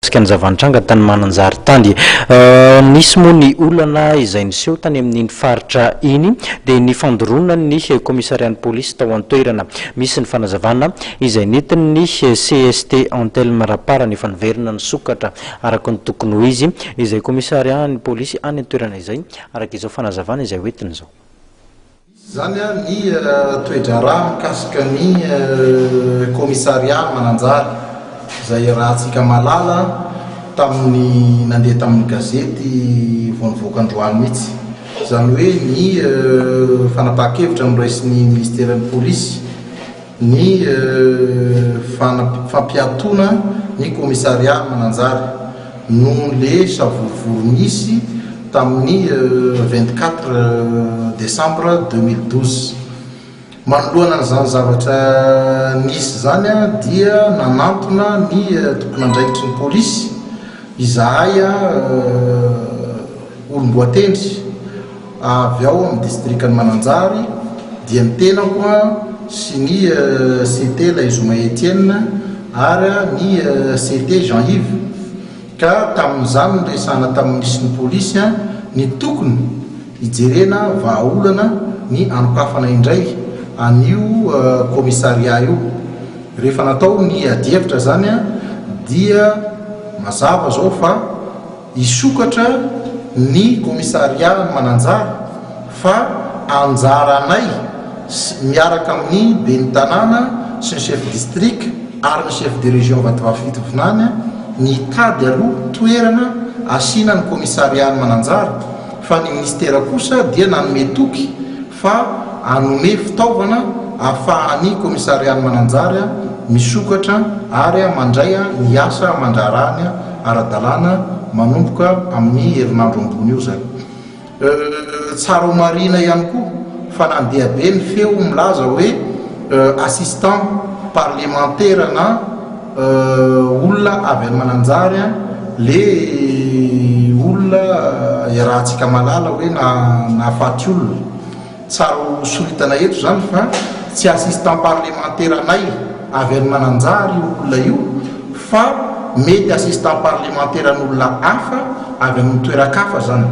Mikasika ny zava-nitranga tany Mananjary tany. Nisy moa ny olana izay niseho tany amin'iny faritra iny dia ny fandoroana ny kaomisarian'ny polisy tao an-toerana. Misy ny fanazavana izay nentin'ny cst Anthelme Raparany efa niverina nisokatra araka ny tokony ho izy izay kaomisarian'ny polisy any an-toerana izay araka izao fanazavana izay hoentiny izao. Misy izany ny toe-draharaha mikasika ny commissariat Mananjary izay iarahantsika mahalala tamin'ny nandeha tamin'ny gazety vao nivoaka androany mihitsy. Izany hoe ny fanapahan-kevitra noraisin'ny minisiteran'ny polisy ny fampiatoana ny commissariat Mananjary noho le savorovoro nisy tamin'ny 24 décembre 2012. Manoloana an'izany zavatra nisy izany dia nanantona ny tompon'andraikitry ny polisy izahay olom-boatendry avy ao amin'ny distrikan'i Mananjary dia ny tenako sy ny CT Laizoma Etienne ary ny CT Jean Yves ka tamin'izany niresahana tamin'ny minisitry ny polisy ny tokony hijerena vahaolana ny hanokafana indray an'io commissariat io. Rehefa natao ny adihevitra izany dia mazava izao fa Hisokatra ny commissariat Mananjary fa anjaranay miaraka amin'ny ben'ny tanàna sy ny chef district ary ny chef de région Vatovavy Fitovinany ny hitady aloha toerana asiana ny commissariat Mananjary fa ny ministera kosa dia nanome toky fa hanome fitaovana ahafahan'ny kaomisarian'i Mananjary misokatra ary mandray ny asa aman-draharahany ara-dalàna manomboka amin'ny herinandro ambony io izany. Tsara homarihina ihany koa fa nandeha be ny feo milaza hoe assistant parlemantera na olona avy any Mananjary le olona iarahantsika mahalala hoe nahafaty olona. Tsara ho soritana eto izany fa tsy assistant parlemantera anay avy any Mananjary io olona io fa mety assistant parlemantera an'olona hafa avy amin'ny toeran-kafa izany.